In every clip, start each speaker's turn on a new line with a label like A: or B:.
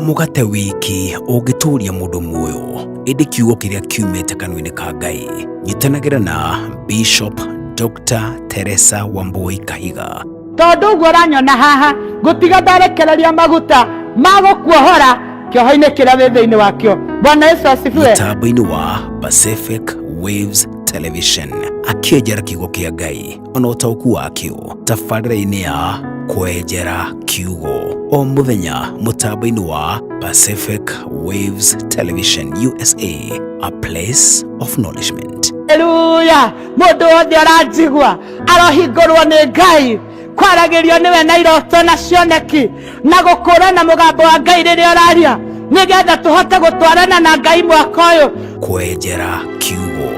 A: Mũgate wiki ũngĩtũũria mũndũ muoyo, ĩndĩ kiugo kĩrĩa kiumĩte kanua-inĩ ka Ngai. Nyitanagĩra na Bishop Dr. Teresa Wambui Kahiga.
B: Tondũ ũguo ũranyona haha, ngũtiga ndarekereria maguta ma gũkuohora kĩoho-inĩ kĩrĩa wĩ thĩinĩ wakĩo. Bwana Yesu asifiwe.
A: Mũtambo-inĩ wa Pacific Waves Television akĩenjera kiugo kĩa Ngai ona ũtaũku wakĩo tabarĩra-inĩ ya Kwenjera Kiugo o mũthenya mũtambo-inĩ wa Pacific Waves Television USA, a place of nourishment.
B: Haleluya! Mũndũ wothe ũranjigua arohingũrwo nĩ Ngai, kwaragĩrio nĩwe na iroto na cioneki na gũkũrana mũgambo wa Ngai rĩrĩa ũraria, nĩgetha tũhote gũtwarana na Ngai mwaka ũyũ.
A: Kwenjera Kiugo.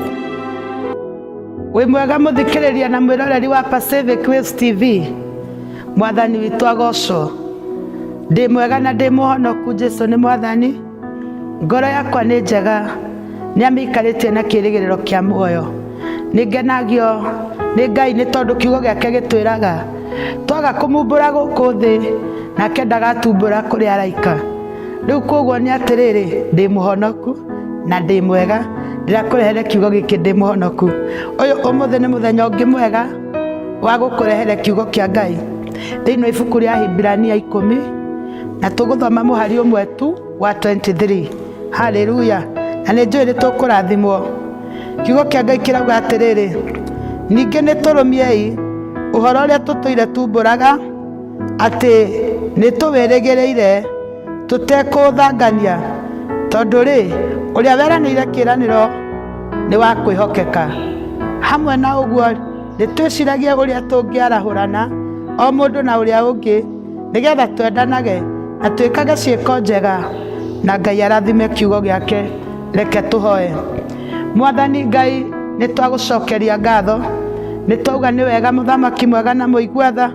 B: Wĩ mwega mũthikĩrĩria na mwĩroreri wa Pacific Waves TV. Mwathani witũ agocwo. Ndĩ mwega na ndĩ mũhonoku, Jesu nĩ Mwathani. Ngoro yakwa nĩ njega, nĩ amĩikarĩtie na kĩĩrĩgĩrĩro kĩa muoyo. Nĩ ngenagio nĩ Ngai nĩ tondũ kiugo gĩake gĩtwĩraga twaga kũmumbũra gũkũ thĩ, nake ndagatumbũra kũrĩ araika. Rĩu koguo nĩ atĩrĩrĩ, ndĩ mũhonoku na ndĩ mwega, ndĩrakũrehere kiugo gĩkĩ ndĩ mũhonoku. Ũyũ ũmũthĩ nĩ mũthenya ũngĩ mwega wa gũkũrehere kiugo kĩa Ngai thĩinĩ wa ibuku rĩa Hibirania 10, na tũgũthoma mũhari ũmwe tu wa 23. Haleluya! Na nĩ njũĩ nĩ tũkũrathimwo. Kiugo kĩa Ngai kĩrauga atĩrĩrĩ, ningĩ nĩ tũrũmiei ũhoro ũrĩa tũtũire tumbũraga, atĩ nĩ tũwĩrĩgĩrĩire tũtekũũthangania, tondũ-rĩ, ũrĩa weranĩire kĩĩranĩro nĩ wa kwĩhokeka. Hamwe na ũguo, nĩ twĩciragie ũrĩa tũngĩarahũrana o mũndũ na ũrĩa ũngĩ, nĩgetha twendanage na twĩkage ciĩko njega, na Ngai arathime kiugo gĩake. Reke tũhoe. Mwathani Ngai, nĩ twagũcokeria ngatho, nĩ twauga nĩ wega mũthamaki mwega na mũigua tha,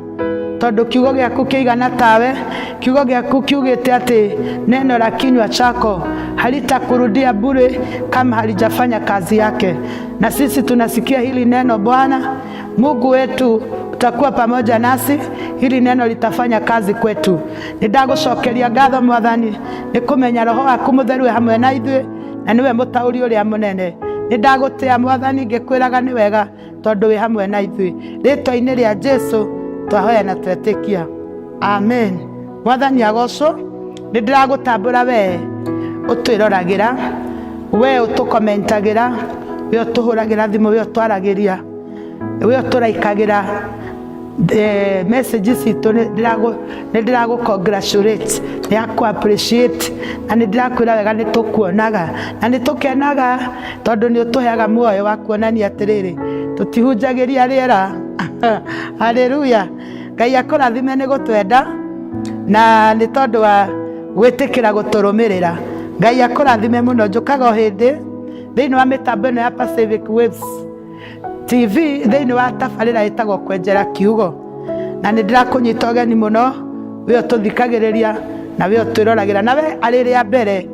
B: tondũ kiugo gĩaku kĩigana tawe. Kiugo gĩaku kiugĩte atĩ neno la kinywa chako halitakurudia bure kama halijafanya kazi yake. Na sisi tunasikia hili neno Bwana Mungu wetu, utakuwa pamoja nasi, hili neno litafanya kazi kwetu. Nĩ ndagũcokeria ngatho Mwathani nĩ kũmenya roho waku mũtheru wĩ hamwe na ithuĩ, na nĩwe mũtaũri ũrĩa mũnene. Nĩ ndagũtĩa Mwathani ngĩkwĩraga nĩ wega tondũ wĩ hamwe na ithuĩ. Rĩtwa-inĩ rĩa Jesu twahoya na twetĩkia, amen. Mwathani agocwo. Nĩ ndĩragũtambũra we ũtwĩroragĩra, we ũtũkomentagĩra, we ũtũhũragĩra thimũ, we ũtwaragĩria, we ũtũraikagĩra message citũ. Nĩ ndĩragũ congratulate, nĩ akũ appreciate, na nĩ ndĩrakwĩra wega nĩ tũkuonaga na nĩ tũkenaga tondũ nĩ ũtũheaga muoyo wa kuonania atĩrĩrĩ, tũtihunjagĩria rĩera. Haleluya! Ngai akũrathime nĩ gũtwenda na nĩ tondũ wa gwĩtĩkĩra gũtũrũmĩrĩra. Ngai akũrathime mũno. Njũkaga o hĩndĩ thĩinĩ wa mĩtambo ĩno ya Pacific Waves TV thĩinĩ wa tabarĩra ĩtagwo Kwenjera Kiugo, na nĩ ndĩrakũnyita ũgeni mũno we ũtũthikagĩrĩria na we ũtwĩroragĩra na we arĩ rĩa mbere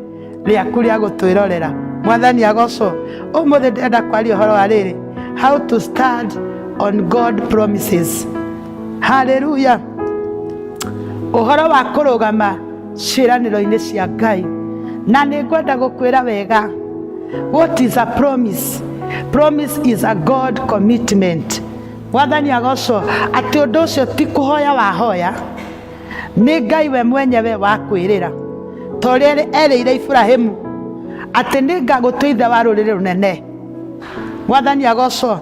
B: rĩaku rĩa gũtwĩrorera. Mwathani agocwo. Ũmũthĩ ndĩrenda kwaria ũhoro wa rĩrĩ, how to stand on God promises. Haleluya! Ũhoro wa kũrũgama ciĩranĩro-inĩ cia Ngai. Na nĩ ngwenda gũkwĩra wega, what is a promise? Promise is a God commitment. Mwathani agocwo. Atĩ ũndũ ũcio ti kũhoya wahoya, nĩ Ngai we mwenyewe wakwĩrĩra, ta ũrĩa erĩire Iburahĩmu atĩ nĩ ngagũtua ithe wa rũrĩrĩ rũnene. Mwathani agocwo.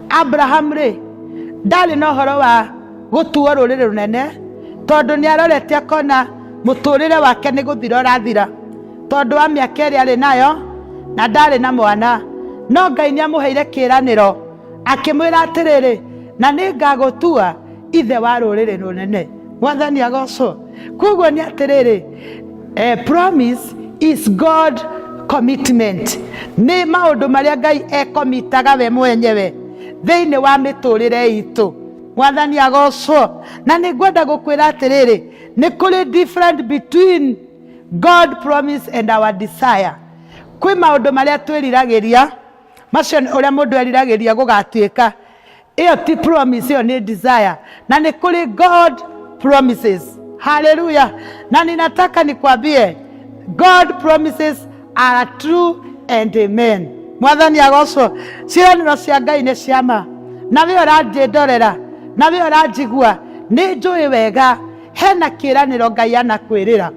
B: Abraham rĩ, ndarĩ na ũhoro wa gũtuo rũrĩrĩ rũnene, tondũ nĩ arorete akona mũtũrĩre wake nĩ gũthira ũrathira tondũ wa mĩaka ĩrĩa arĩ nayo, na ndarĩ na mwana. No Ngai nĩ amũheire kĩĩranĩro akĩmwĩra atĩrĩrĩ, na nĩ ngagũtua ithe wa rũrĩrĩ rũnene. Mwathani agocwo. Koguo nĩ atĩrĩrĩ, promise is God commitment. Nĩ maũndũ marĩa Ngai ekomitaga we mwenyewe thĩinĩ wa mĩtũrĩre itũ. Mwathani agocwo. Na nĩ ngwenda gũkwĩra atĩrĩrĩ, nĩ kũrĩ different between God promise and our desire. Kwĩ maũndũ marĩa twĩriragĩria, macio nĩ ũrĩa mũndũ eriragĩria gũgatuĩka, ĩyo ti promise, ĩyo nĩ desire. Na nĩ kũrĩ God promises. Haleluya! Na ninataka nikwambie, God promises are true and amen. Mwathani agocwo. Ciĩranĩro cia Ngai nĩ ciama. Na we ũranjĩndorera, na we ũranjigua, nĩ njũĩ wega hena kĩĩranĩro Ngai anakwĩrĩra.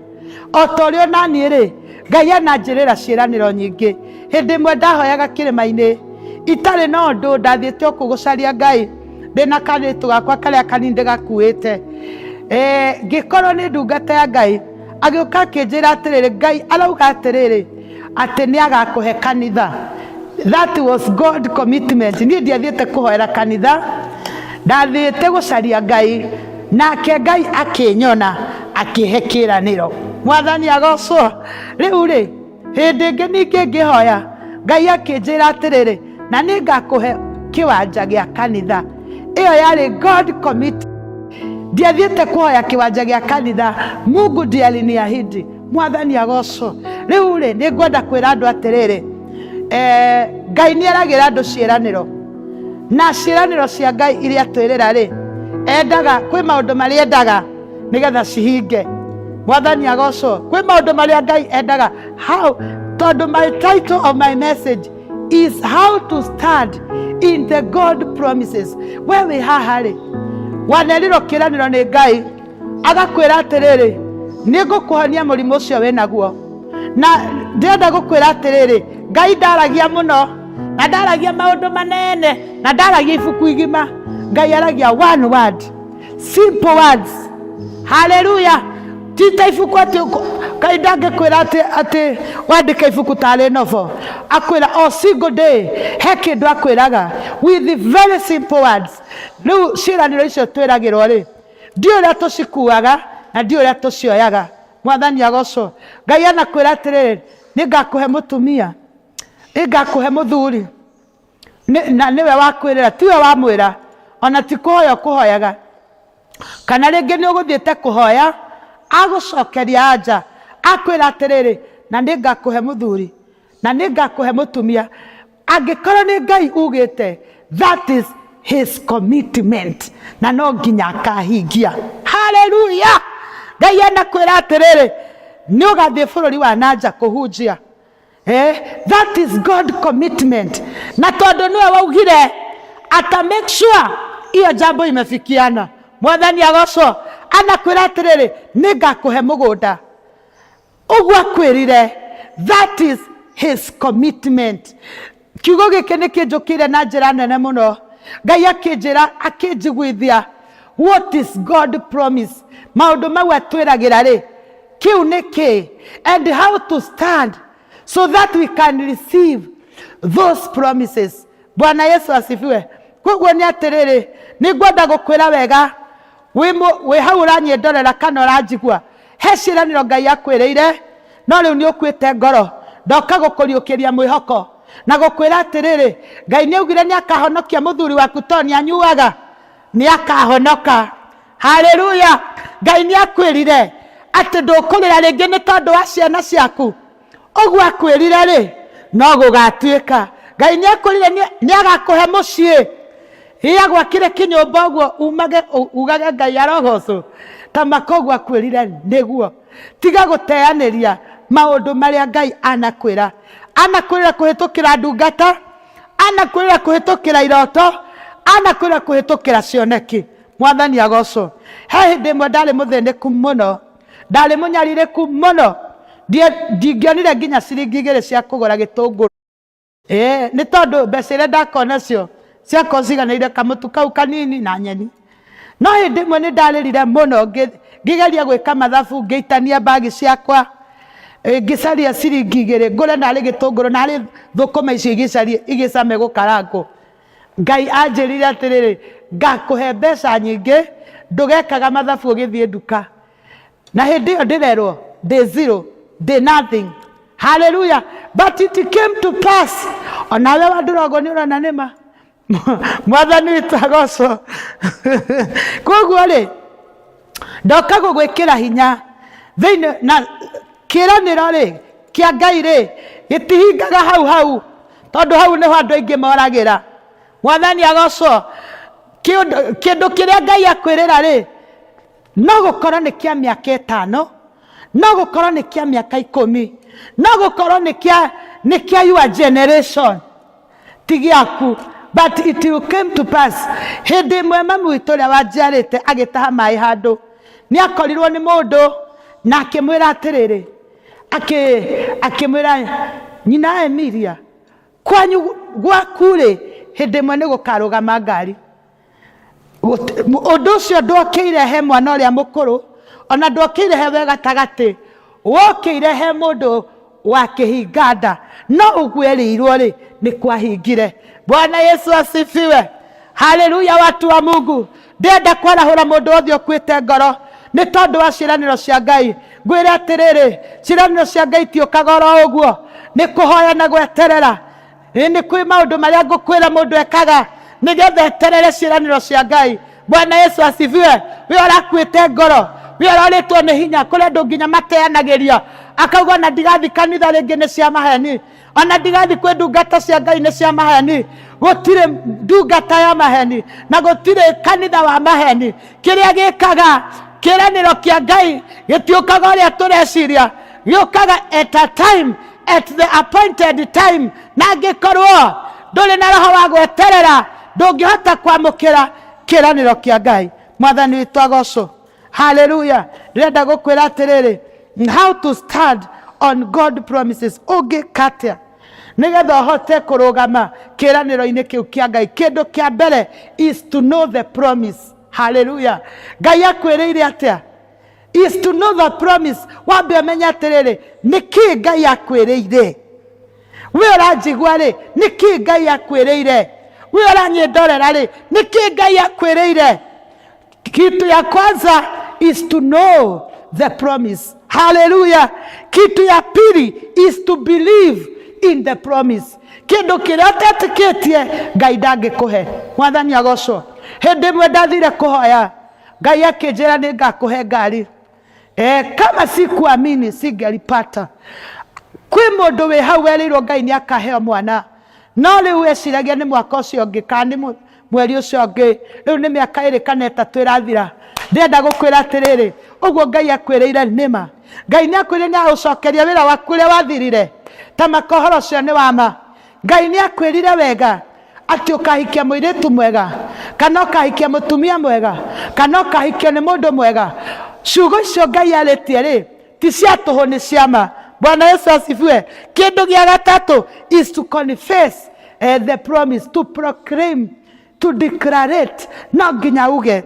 B: O ta ũrĩa onaniĩ rĩ, Ngai ananjĩrĩra ciĩranĩro nyingĩ. Hĩndĩ ĩmwe ndahoyaga kĩrĩma-inĩ itarĩ na ũndũ, ndathiĩte o kũu gũcaria Ngai ndĩna karĩtũ gakwa karĩa kanini ndĩgakuĩte. Ngĩkorwo nĩ ndungata ya Ngai, agĩũka akĩnjĩra atĩrĩrĩ, Ngai arauga atĩrĩrĩ, atĩ nĩ agakũhe kanitha. That was God commitment. Niĩ ndiathiĩte kũhoera kanitha, ndathiĩte gũcaria Ngai, nake Ngai akĩnyona akĩhe kĩĩranĩro. Mwathani agocwo. Rĩu rĩ, hĩndĩ ĩngĩ ningĩ ngĩhoya, Ngai akĩnjĩra atĩrĩrĩ, na nĩ ngakũhe kĩwanja gĩa kanitha. Ĩyo yarĩ God commit. Ndiathiĩte kũhoya kĩwanja gĩa kanitha, Mungu ndiye aliniahidi. Mwathani agocwo. Rĩu rĩ, nĩ ngwenda kwĩra andũ atĩrĩrĩ, Ngai nĩ eragĩra andũ ciĩranĩro, na ciĩranĩro cia Ngai iria twĩrĩra rĩ, endaga kwĩ maũndũ marĩa endaga nĩgetha cihinge. Mwathani agocwo. Kwĩ maũndũ marĩa Ngai endaga. How? Tondũ my title of my message is how to stand in the God promises. We wĩ haha rĩ, wanerirwo kĩĩranĩro nĩ Ngai, agakwĩra atĩrĩrĩ, nĩ ngũkũhonia mũrimũ ũcio wĩ naguo. Na ndĩrenda gũkwĩra atĩrĩrĩ, Ngai ndaragia mũno, na ndaragia maũndũ manene, na ndaragia ibuku igima. Ngai aragia one word, simple words. Haleluya. Ti ta ibuku atĩ Ngai ndangĩkwĩra atĩ wandĩke ibuku tarĩ novel. Akwĩra o single day he kĩndũ akwĩraga with very simple words. Rĩu ciĩranĩro icio twĩragĩrwo rĩ, ndiũĩ ũrĩa tũcikuaga na ndiũĩ ũrĩa tũcioyaga. Mwathani agocwo. Ngai anakwĩra atĩrĩrĩ, nĩngakũhe mũtumia, nĩngakũhe mũthuri, na nĩwe wakwĩrĩra, tiwe wamwĩra, ona ti kũhoya ũkũhoyaga. Kana rĩngĩ nĩ ũgũthiĩte kũhoya, agũcokeria anja, akwĩra atĩrĩrĩ, na nĩngakũhe mũthuri, na nĩngakũhe mũtumia. Angĩkorwo nĩ Ngai ugĩte, that is his commitment, na no nginya akahingia. Haleluya! Ngai anakwĩra atĩrĩrĩ, nĩ ũgathiĩ bũrũri wa nanja kũhunjia. That is God commitment. Na tondũ nĩwe waugire, ata make sure hiyo jambo imefikiana. Mwathani agocwo. Anakwĩra atĩrĩrĩ, nĩngakũhe mũgũnda. Ũguo akwĩrire, that is his commitment. Kiugo gĩkĩ nĩ kĩnjũkĩire na njĩra nene mũno. Ngai akĩnjĩra, akĩnjiguithia what is God promise. Maũndũ mau atwĩragĩra rĩ, kĩu nĩ kĩ? And how to stand so that we can receive those promises. Bwana Yesu asifiwe. Koguo nĩ atĩrĩrĩ, nĩ ngwenda gũkwĩra wega, wĩ hau ũranyendorera kana ũranjigua, he ciĩranĩro Ngai akwĩrĩire, no rĩu nĩ ũkuĩte ngoro. Ndoka gũkũriũkĩria mwĩhoko na gũkwĩra atĩrĩrĩ, Ngai nĩ augire nĩ akahonokia mũthuri waku tondũ nĩ anyuaga, nĩ akahonoka. Haleluya. Ngai nĩ akwĩrire atĩ ndũkũrĩra rĩngĩ nĩ tondũ wa ciana ciaku. Ũguo akwĩrire rĩ, no gũgatuĩka. Ngai nĩ akwĩrire nĩ agakũhe mũciĩ. Ĩ agwakĩre kĩnyũmba ũguo umage, ugage Ngai arogocwo. Ta maka ũguo akwĩrire nĩguo. Tiga gũteanĩria maũndũ marĩa Ngai anakwĩra. Anakwĩrĩra kũhĩtũkĩra ndungata, anakwĩrĩra kũhĩtũkĩra iroto, anakwĩrĩra kũhĩtũkĩra cioneki. Mwathani agocwo. He hĩndĩ ĩmwe ndarĩ mũthĩnĩku mũno, ndarĩ mũnyarirĩku mũno, ndingĩonire nginya ciringi igĩrĩ cia kũgũra gĩtũngũrũ. Nĩ tondũ mbeca iria ndakorwo nacio ciakorwo ciganĩire kamũtu kau kanini na nyeni. No hĩndĩ ĩmwe nĩ ndarĩrire mũno, ngĩgeria gwĩka mathabu, ngĩitania mbagi ciakwa, ngĩcaria ciringi igĩrĩ ngũre narĩ gĩtũngũrũ narĩ thũkũma icio igĩcame gũkarangwo. Ngai anjĩrire atĩrĩrĩ, ngakũhe mbeca nyingĩ, ndũgekaga mathabu ũgĩthiĩ nduka. Na hĩndĩ ĩyo ndĩrerwo ndĩ zero, ndĩ nothing. Hallelujah. But it came to pass. Onawe wandũra ũguo nĩ ũrona nĩ ma. Mwathani witũ agocwo. Koguo rĩ, ndoka gũgwĩkĩra hinya thĩinĩ na kĩĩranĩro rĩ kĩa Ngai rĩ gĩtihingaga hau hau, tondũ hau nĩho andũ aingĩ moragĩra. Mwathani agocwo. Kĩndũ kĩrĩa Ngai akwĩrĩra rĩ, no gũkorwo nĩ kĩa mĩaka ĩtano, No gũkorwo nĩ kĩa mĩaka 10, no gũkorwo nĩ kĩa your generation, ti gĩaku, but it will came to pass. Hĩndĩ ĩmwe mami witũ ũrĩa wanjiarĩte agĩtaha maĩ handũ, nĩ akorirwo nĩ mũndũ na akĩmwĩra atĩrĩrĩ, akĩmwĩra, "Nyina Emilia, kwanyu gwaku rĩ, hĩndĩ ĩmwe nĩ gũkarũgama ngari." Ũndũ ũcio ndwokĩire he mwana ũrĩa mũkũrũ, ona ndwokĩire he we gatagatĩ, wokĩire he mũndũ wa kĩhinga nda. No ũguo erĩirwo rĩ, nĩ kwahingire. Bwana Yesu asifiwe! Haleluya! Watu wa Mungu, ndĩrenda kwarahũra mũndũ wothe ũkuĩte ngoro nĩ tondũ wa ciĩranĩro cia Ngai. Ngwĩre atĩrĩrĩ, ciĩranĩro cia Ngai itiũkaga oro ũguo, nĩ kũhoya na gweterera. Ĩ nĩ kwĩ maũndũ marĩa ngũkwĩra mũndũ ekaga nĩgetha eterere ciĩranĩro cia Ngai. Bwana Yesu asifiwe! We ũrakuĩte ngoro, we ũrorĩtwo nĩ hinya, kũrĩ andũ nginya mateanagĩria, akauga, "Ona ndigathi kanitha rĩngĩ, nĩ cia maheni. Ona ndigathi kwĩ ndungata cia Ngai, nĩ cia maheni." Gũtirĩ ndungata ya maheni na gũtirĩ kanitha wa maheni. Kĩrĩa gĩkaga, kĩĩranĩro kĩa Ngai gĩtiũkaga ũrĩa tũreciria, gĩũkaga at a time, at the appointed time. Na angĩkorwo ndũrĩ na roho wa gweterera, ndũngĩhota kwamũkĩra kĩĩranĩro kĩa Ngai. Mwathani witũ agocwo. Haleluya! Ndĩrenda gũkwĩra atĩrĩrĩ, how to stand on God promises. Ũngĩka atĩa nĩgetha ũhote kũrũgama kĩĩranĩro-inĩ kĩu kĩa Ngai? Kĩndũ kĩa mbere is to know the promise. Haleluya! Ngai akwĩrĩire atĩa? Is to know the promise. Wambe ũmenye atĩrĩrĩ, nĩ kĩ Ngai akwĩrĩire? We ũranjigua rĩ, nĩ kĩ Ngai akwĩrĩire? We ũranyĩndorera rĩ, nĩ kĩ Ngai akwĩrĩire? Kitu ya kwanza is to know the promise. Haleluya! Kitu ya pili is to believe in the promise. Kĩndũ kĩrĩa ũtetĩkĩtie, Ngai ndangĩkũhe. Mwathani agocwo. Hĩndĩ ĩmwe ndathire kũhoya, Ngai akĩnjĩra nĩ ngakũhe ngari. Kama sikuamini, singelipata. Kwĩ mũndũ wĩ hau werĩirwo Ngai nĩ akaheo mwana, no rĩu eciragia nĩ mwaka ũcio ũngĩ kana nĩ mweri ũcio ũngĩ. Rĩu nĩ mĩaka 2 kana 3 ĩrathira. Ndĩrenda gũkwĩra atĩrĩrĩ, ũguo Ngai akwĩrĩire nĩma. Ngai nĩ akwĩrire nĩ agũcokeria wĩra waku ũrĩa wathirire. Ta maka ũhoro ũcio nĩ wa ma. Ngai nĩ akwĩrire wega atĩ ũkahikia mũirĩtu mwega, kana ũkahikia mũtumia mwega, kana ũkahikio nĩ mũndũ mwega. Ciugo icio Ngai arĩtie rĩ, ti cia tũhũ, nĩ ciama. Bwana Yesu asifiwe! Kĩndũ gĩa gatatũ is to confess the promise, to proclaim, to declarate. No nginya uge,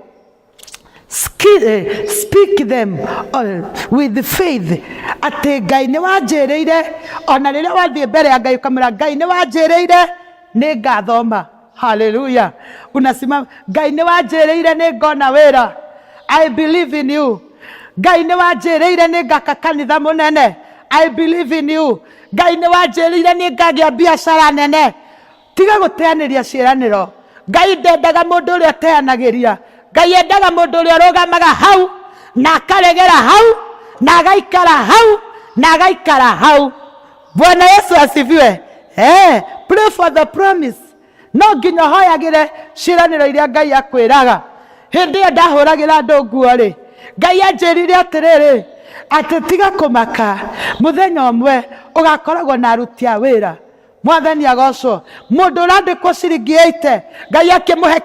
B: speak them with faith, atĩ Ngai nĩ wanjĩrĩire. Ona rĩrĩa wathiĩ mbere ya Ngai ũkamwĩra, "Ngai nĩ wanjĩrĩire nĩ ngathoma." Haleluya! Unasimama, "Ngai nĩ wanjĩrĩire nĩ ngona wĩra. I believe in you. Ngai nĩ wanjĩrĩire nĩ ngaka kanitha mũnene. I believe in you. Ngai nĩ wanjĩrĩire nĩ ngagĩa biacara nene." Tiga gũteanĩria ciĩranĩro. Ngai ndendaga mũndũ ũrĩa ũteanagĩria. Ngai endaga mũndũ ũrĩa ũrũgamaga hau na akaregera hau na agaikara hau na agaikara hau. Bwana Yesu asifiwe! Pray for the promise. No nginya ũhoyagĩre ciĩranĩro iria Ngai akwĩraga. Hĩndĩ ĩyo ndahũragĩra andũ nguo rĩ, Ngai anjĩrire atĩrĩrĩ, atĩ tiga kũmaka, mũthenya ũmwe ũgakoragwo na aruti a wĩra. Mwathani agocwo. Mũndũ ũrandĩkwo ciringi 80, Ngai akĩmũhe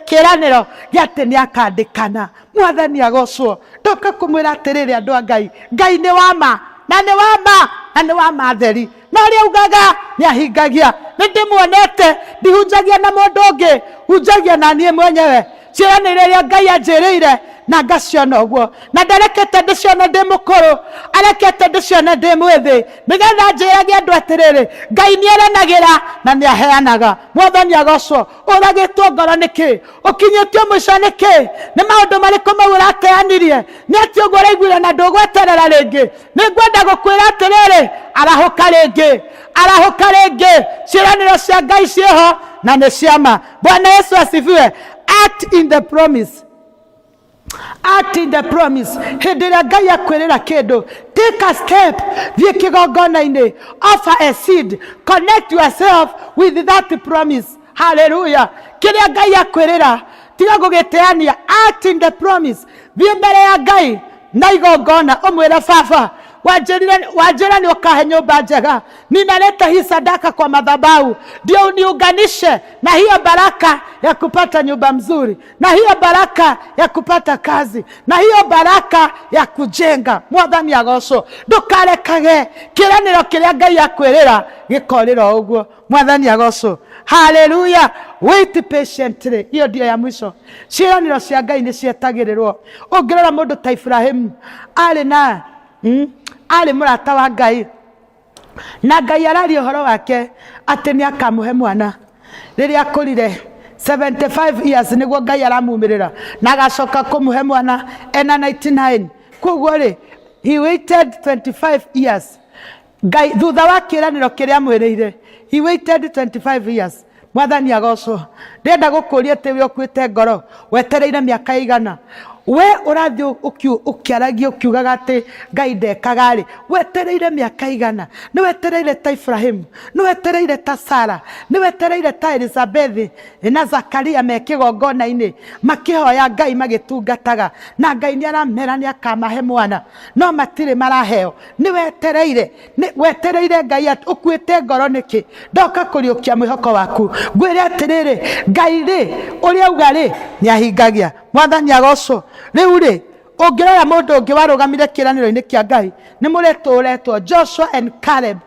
B: kĩĩranĩro gĩa atĩ nĩ akandĩkana. Mwathani agocwo. Ndoka kũmwĩra atĩrĩrĩ, andũ a Ngai, Ngai nĩ wa ma, na nĩ wa ma, na nĩ wa ma theri, na ũrĩa augaga nĩ ahingagia. Nĩ ndĩmuonete. Ndihunjagia na mũndũ ũngĩ, hunjagia na niĩ mwenyewe. Ciĩranĩro iria Ngai anjĩrĩire na ngaciona ũguo, na ndarekete ndĩcione ndĩ mũkũrũ, arekete ndĩcione ndĩ mwĩthĩ, nĩgetha njĩrage andũ atĩrĩrĩ, Ngai nĩ eranagĩra na nĩ aheanaga. Mwathani agocwo. Ũragĩtwo ngoro nĩkĩ? Ũkinyĩtio mũico nĩkĩ? Nĩ maũndũ marĩkũ mau ũrateanirie? Nĩ atĩ ũguo ũraiguire na ndũgweterera rĩngĩ? Nĩ ngwenda gũkwĩra atĩrĩrĩ, arahũka rĩngĩ, arahũka rĩngĩ. Ciĩranĩro cia Ngai ciĩho na nĩ ciama. Bwana Yesu asifiwe! Act in the promise, act in the promise. Hĩndĩ ĩrĩa Ngai akwĩrĩra kĩndũ, take a step, thiĩ kĩgongona-inĩ, offer a seed, connect yourself with that promise. Haleluya! Kĩrĩa Ngai akwĩrĩra, tiga gũgĩteania. Act in the promise. Thiĩ mbere ya Ngai. Na igongona ũmwĩre, "Baba, wanjĩra nĩ ũkahe nyũmba njega. Ninaleta hii sadaka kwa madhabahu ndio uniunganishe na hiyo baraka ya kupata nyumba mzuri na hiyo baraka ya kupata kazi na hiyo baraka ya kujenga." Mwathani agocwo. Ndũkarekage kĩranĩro kĩrĩa Ngai akwĩrĩra gĩkorĩra o ũguo. Mwathani agocwo. Haleluya. Wait patiently. Hiyo ndio ya mwisho. Ciĩranĩro cia Ngai nĩ cietagĩrĩrwo. Ũngĩrora mũndũ ta Ibrahimu, arĩ na arĩ mũrata wa Ngai, na Ngai araria ũhoro wake atĩ nĩ akamũhe mwana rĩrĩa akũrire 75 years, nĩguo Ngai aramumĩrĩra na agacoka kũmũhe mwana ena 99. Koguo rĩ, he waited 25 years. Ngai thutha wa kĩranĩro kĩrĩa amwĩrĩire, he waited 25 years. Mwathani agocwo. Ndĩrenda gũkũria atĩ we ũkuĩte ngoro, wetereire mĩaka igana, we ũrathiĩ ũkĩaragia ũkiugaga atĩ Ngai ndekaga rĩ, wetereire mĩaka igana? Nĩ wetereire ta Ibrahimu? Nĩ wetereire ta Sara? Nĩ wetereire ta Elizabethi na Zakaria me kĩgongona-inĩ makĩhoya Ngai, magĩtungataga, na Ngai nĩ aramera nĩ akamahe mwana, no matirĩ maraheo? Nĩ wetereire? Nĩ wetereire Ngai atĩ ũkuĩte ngoro nĩkĩ? Ndoka kũriũkia mwĩhoko waku, ngwĩre atĩrĩrĩ, Ngai rĩ, ũrĩa auga rĩ, nĩ ahingagia. Mwathani agocwo. Rĩu rĩ, ũngĩrora mũndũ ũngĩ warũgamire kĩĩranĩro-inĩ kĩa Ngai nĩ mũrĩtũ ũretwo Joshua and Caleb.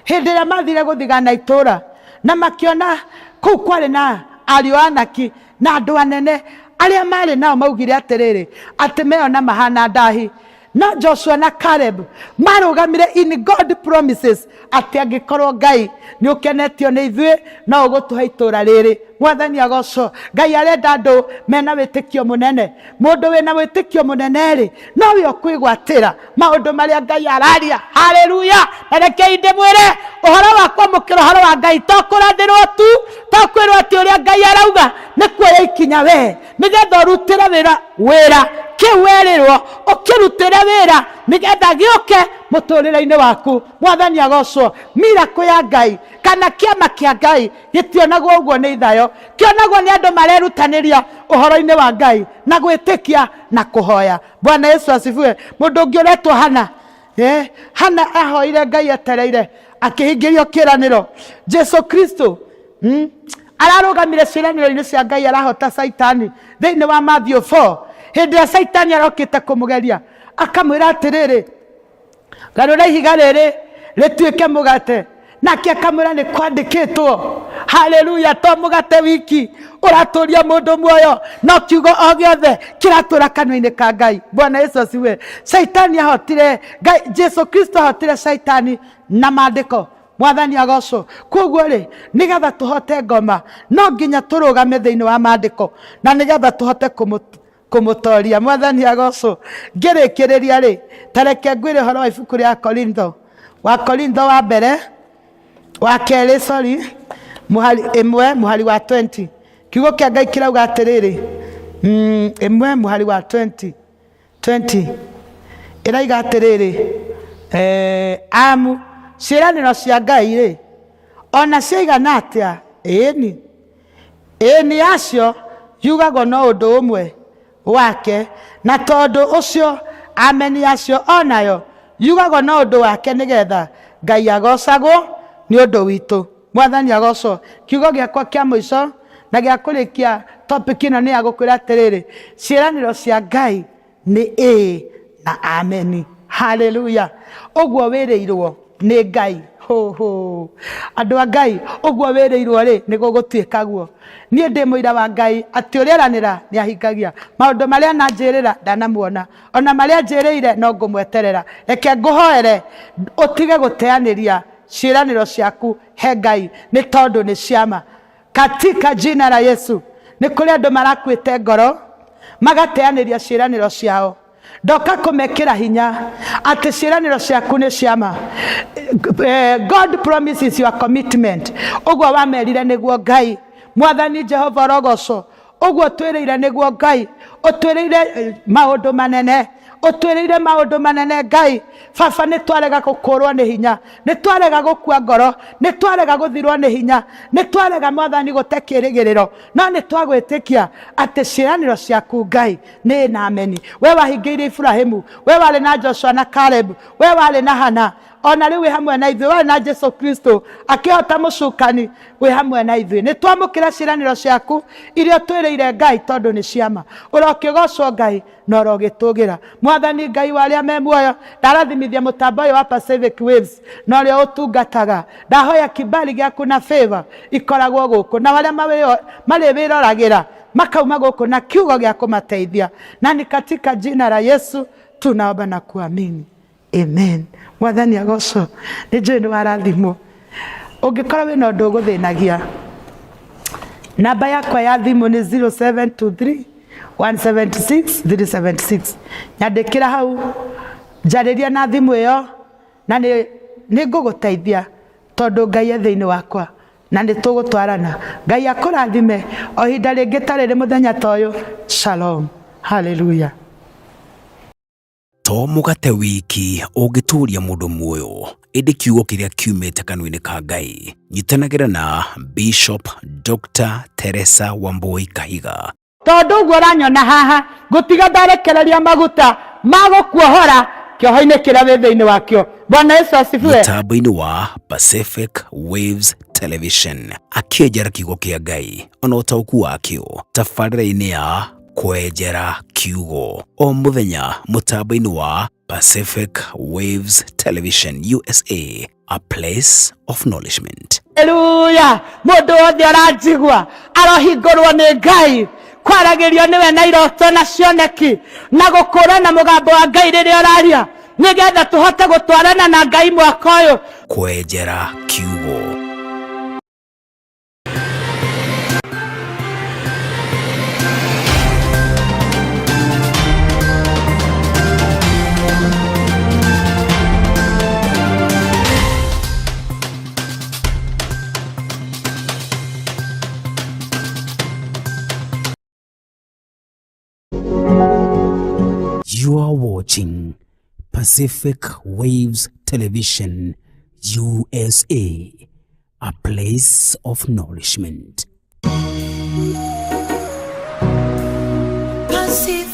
B: Hĩndĩ ĩrĩa mathire gũthigana itũũra na makĩona kũu kwarĩ na ariũ a Anaki na andũ anene arĩa marĩ nao, maugire atĩrĩrĩ, atĩ meyona mahana ndahi, no Joshua na Caleb marũgamire in God promises atĩ angĩkorwo Ngai nĩ ũkenetio nĩ ithuĩ, no ũgũtũhe itũũra rĩrĩ. Mwathani agocwo. Ngai arenda andũ mena wĩtĩkio mũnene. Mũndũ wĩna wĩtĩkio mũnene rĩ, nowe ũkwĩgwatĩra maũndũ marĩa Ngai araria. Haleluya. Na rekei ndĩmwĩre, ũhoro wa kwamũkĩra ũhoro wa Ngai to kũrathĩrwo tu, to kwĩrwo atĩ ũrĩa Ngai arauga, nĩ kuoya ikinya we nĩgetha ũrutĩre wĩra kĩu werĩrwo, ũkĩrutĩre wĩra nĩgetha gĩũke mũtũrĩre-inĩ waku. Mwathani agocwo. Miracle ya Ngai kana kĩama kĩa Ngai gĩtionagwo ũguo nĩ ithayo, kĩonagwo nĩ andũ marerutanĩria ũhoro-inĩ wa Ngai na gwĩtĩkia na kũhoya. Bwana Yesu asifiwe. Mũndũ ũngĩ ũretwo Hana, Hana ahoire Ngai etereire, akĩhingĩrio kĩranĩro. Jesu Kristo ararũgamire ciĩranĩro-inĩ cia Ngai, arahota Saitani thĩinĩ wa Matthew 4. Hĩndĩ ĩrĩa Saitani arokĩte kũmũgeria, akamwĩra atĩrĩrĩ, "Garũra ihiga rĩrĩ rĩtuĩke mũgate," nake akamwĩra, "Nĩ kwandĩkĩtwo." Haleluya. To mũgate wiki ũratũria mũndũ muoyo, no kiugo o gĩothe kĩratũra kanua-inĩ ka Ngai. Bwana Yesu asifiwe. Saitani ahotire Ngai, Jesu Kristo ahotire Saitani na maandĩko. Mwathani agocwo. Koguo rĩ, nĩgetha tũhote ngoma, no nginya tũrũgame thĩinĩ wa maandĩko na nĩgetha tũhote kũmũtoria. Mwathani agocwo. Ngĩrĩkĩrĩria rĩ, ta reke ngwĩre ũhoro wa ibuku rĩa Korintho, wa Korintho wa mbere, wa kerĩ, sorry, mũhari 1 mũhari wa 20. Kiugo kĩa Ngai kĩrauga atĩrĩrĩ, 1 mũhari wa 20 20 ĩraiga atĩrĩrĩ, "Amu ciĩranĩro cia Ngai rĩ, ona ciaigana atĩa ĩĩni, ĩĩni yacio yugagwo no ũndũ ũmwe wake, na tondũ ũcio ameni yacio onayo yugagwo no ũndũ wake, nĩgetha Ngai agocagwo nĩ ũndũ witũ." Mwathani agocwo. Kiugo gĩakwa kĩa mũico na gĩa kũrĩkia topic ĩno nĩ ya gũkwĩra atĩrĩrĩ, ciĩranĩro cia Ngai nĩ ĩĩ na ameni. Haleluya. Ũguo wĩrĩirwo nĩ Ngai, ho andũ a Ngai, ũguo wĩrĩirwo rĩ, nĩ gũgũtuĩka guo. Niĩ ndĩ mũira wa Ngai atĩ ũrĩa eranĩra nĩ ahingagia. Maũndũ marĩa ananjĩrĩra ndanamuona, ona marĩa anjĩrĩire no ngũmweterera. Reke ngũhoere ũtige gũteanĩria ciĩranĩro ciaku he Ngai, nĩ tondũ nĩ ciama. Katika jina la Yesu. Nĩ kũrĩ andũ marakuĩte ngoro magateanĩria ciĩranĩro ciao. Ndoka kũmekĩra hinya atĩ ciĩranĩro ciaku nĩ ciama. God promises your commitment. Ũguo wamerire nĩguo Ngai. Mwathani Jehova orogocwo. Ũguo twĩrĩire nĩguo Ngai ũtwĩrĩire, maũndũ manene. Ũtwĩrĩire maũndũ manene Ngai. Baba, nĩ twarega gũkũrwo nĩ hinya, nĩ twarega gũkua ngoro, nĩ twarega gũthirwo nĩ hinya, nĩ twarega Mwathani gũte kĩrĩgĩrĩro, no nĩ twagwĩtĩkia atĩ ciĩranĩro ciaku Ngai nĩ na ameni. We wahingĩirie Iburahĩmu, we warĩ na Joshua na Caleb, we warĩ na Hana, ona rĩu wĩ hamwe na ithuĩ, warĩ na Jesu Kristo akĩhota mũcukani, wĩ hamwe na ithuĩ. Nĩ twamũkĩra ciĩranĩro ciaku iria ũtwĩrĩire Ngai, tondũ nĩ ciama. Ũrokĩgocwo Ngai na ũrogĩtũgĩra. Mwathani Ngai wa arĩa me muoyo, ndarathimithia mũtambo ũyũ wa Pacific Waves na ũrĩa ũtungataga. Ndahoya kibali gĩaku na favor ikoragwo gũkũ, na arĩa marĩwĩroragĩra makauma gũkũ na kiugo gĩa kũmateithia. Na ni katika jina la Yesu tunaomba na kuamini. Amen. Mwathani agocwo. Nĩ njũĩ nĩ warathimwo. Ũngĩkorwo wĩna ũndũ ũgũthĩnagia, namba yakwa ya thimũ nĩ 0723 176 376. Nyandĩkĩra hau, njarĩria na thimũ ĩyo, na nĩ ngũgũteithia tondũ Ngai e thĩinĩ wakwa na nĩ tũgũtwarana. Ngai akũrathime o ihinda rĩngĩ ta rĩrĩ mũthenya ta ũyũ. Shalom. Hallelujah.
A: To mũgate wiki ũngĩtũũria mũndũ muoyo, ĩndĩ kiugo kĩrĩa kiumĩte kanua-inĩ ka Ngai. Nyitanagĩra na Bishop Dr. Teresa Wambui Kahiga.
B: Tondũ ũguo ũranyona haha, ngũtiga ndarekereria maguta ma gũkuohora kĩoho-inĩ kĩrĩa wĩ thĩinĩ wakĩo. Bwana Yesu asifiwe.
A: Mũtambo-inĩ wa Pacific Waves Television akĩenjera kiugo kĩa Ngai ona ũtaũku wakĩo tabarĩra-inĩ ya Kwenjera Kiugo o mũthenya mũtambo-inĩ wa Pacific Waves Television USA, a place of nourishment.
B: Haleluya! Mũndũ wothe ũranjigua arohingũrwo nĩ Ngai, kwaragĩrio nĩwe na iroto na cioneki na gũkũrana mũgambo wa Ngai rĩrĩa ũraria, nĩgetha tũhote gũtwarana na Ngai mwaka ũyũ.
A: Kwenjera Kiugo. You are watching Pacific Waves Television USA, a place of nourishment.
C: Pacific.